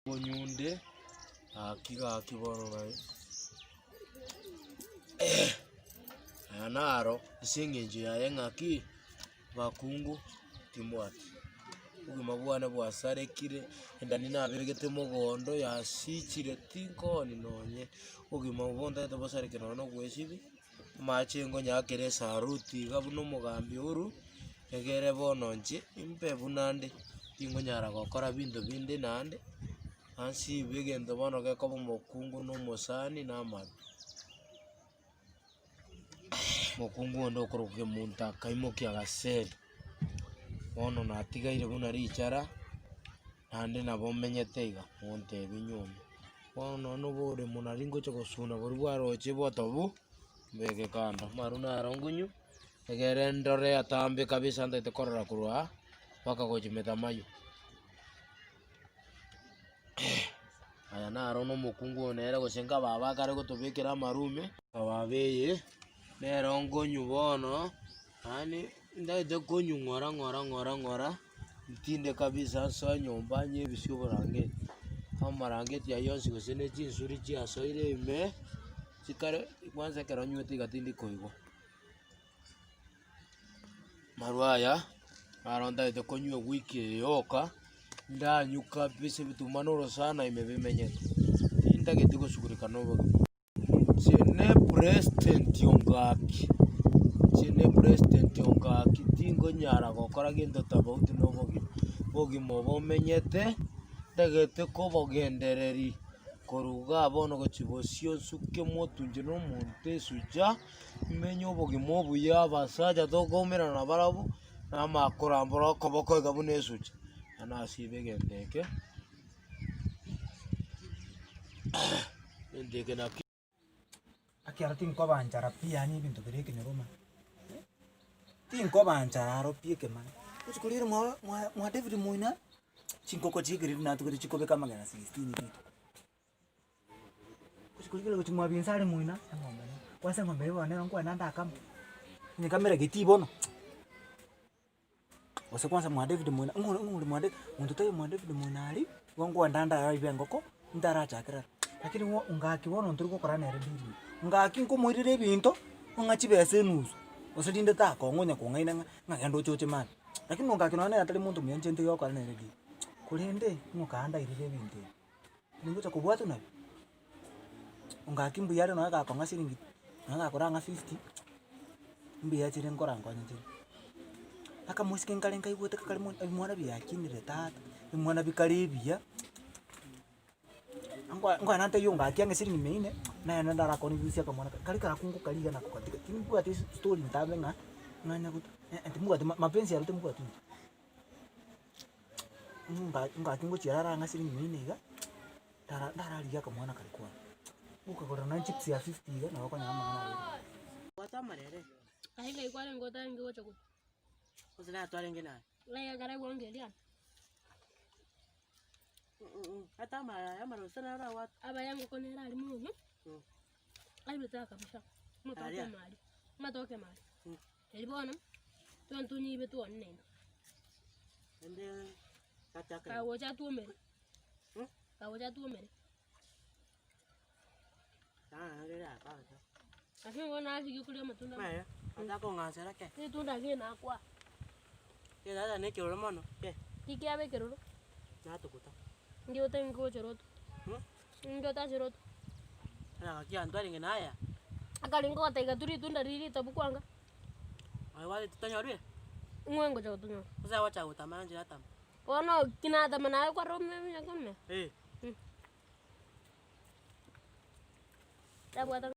Onyunde gaki gaki bono naye aya naro ase eng'encho yaye ng'aki, bakungu timbwati, obogima bwane bwasarekire, endani nabegete mogondo yasichire tinkoni nonye, obogima obo ntagete bosareke nonye na ogwesibia, amache ngonyaakera esaruti iga buna omogambi Uhuru, egere bono inche imbe buna nde, tingonyara gokora binto binde naende, ansibe egento bono gekoba omokungu na omosani na amaru. Omokungu onde okorokwa Kemunto akaimokia agaseri, bono natigaire buna richara, naende nabo menyete iga, montebie nyuome. Bono nonye na oboremo nari ngocha gosuna boria bwaroche botobu, mbeke kando, amaru naro ngonywa. Egere ndore atambe kabisa ntagete korora korwa aa mpaka gochia metamayo. Aya naro na omokungu oyo nere gose nkababa akare gotobekera amarume. Kababa eye, nero nkonywa bono, yaani ntagete konywa ng'ora ng'ora ng'ora ng'ora, ntinde kabisa nsoe nyomba nyebisie oborangeti, amarangeti aywo yonsi gose ne chinsuri chiasoire ime, chikare kwanza ekero nywete iga tindi koigwa. Amarwa aya, naro ntagete konywa ewiki eye yoka, ndanywe kabisa ebituma na orosana ime bimenyete, tintageti gosugurika na obogima. Inche ne president ongaki, inche ne president ongaki tingonyara gokora gento tofauti na obogima, obogima obo omenyete, ntagete kobogendereria korwa igaa bono gochia bosio nsuke motwe inche na omonto esucha. Imenye obogima obuya abasacha tokoumerana nabarabwo, namanya korambora okoboko iga buna esucha, na nasibe egento eke, egento eke naki. Ekero tinkoba nchara pi yaani ebinto biria ekenyoro omanye, tinkoba nchara aro pi ekemani, rituko riria mwa mwa mwa David moina, chingoko chiikereri natugete chikobeka amagena 16 rituko. Gochia gochia mwa binsa are moina, eng'ombe nero, kwansa eng'ombe eye bono nero nkoenda ndakame, nyekamere getii bono, gose kwansa mwa David moina, ng'o ng'o ore mwa David, monto taiyo mwa David moina aria, igo nkoenda ndaraibe engoko, ntarachakera aro. Lakini bo ngaki bono ntori gokora nere deal eye, ngaki nkomoirera ebinto, ong'a chibesa enusu, gose rinde takong'a onya kong'aina ng'a ng'a genda oche oche mambia. Lakini ongaki nonye nere atari monto muya inche ntige gokora nere deal, korende ng'o kaandairere ebinto ebi. Ningocha kobwatwa nabio, ongaki mbuya are nonya gakong'a siringi, nonya gakorang'a fifty, mbuya chire nkorankonye chire. Akamoiseke nkare nkaigwete kakare mono ebimwana biakinire tata, ebimwana bikare ebiya, nkoe nkoe nantebie ongaki ang'e siringi mia inne, nere ndarakore rusia akamwana karia, kari karakungu karia iga nakogatiga, timbwati story ntambe ng'a, ng'a nyagotu eh eh timbwati mapenzi aro timbwati inche. Ngaki ngochia arara ang'e siringi mia inne iga, ndara ndararigia akamwana karia kwane. Gokagora nonye chips ya fifty iga nabo okonyora amang'ana aria igoro. Bwata omorere. Aye ngai kwarenge otarenge gocha gotwa. Gose naye twarenge naye. Ngai ekero aigwa eria. Ata amara aya amara gose naro abwate. Abaya engoko nere aria mono, aibete akabisa, amatoke Aria? amare, amatoke amare. Erio bono, twensi tonyibe twone naende. Naende gachaka Kagocha atwomere, Mm. kagocha atwomere. Aa Lakini bono nasigie koria amatunda Maya, atakong'ansera ke. ritunda ake nakwa, Ke sasa ne ekeroro mono, ke. tikiaba ekeroro, Natuguta. ndi otari gochera otwe, Mm. ndi otachere otwe. Gaki antwarenge naya. Akarenge gotaiga tu ritunda riria ritobu kwanga. Aye gwareti tonyorire? Ng'o ngocha gotonyora? Gose agocha gotama inche natama. Bono ki natama naye kwarora omuya kome. Eh. Tabwata.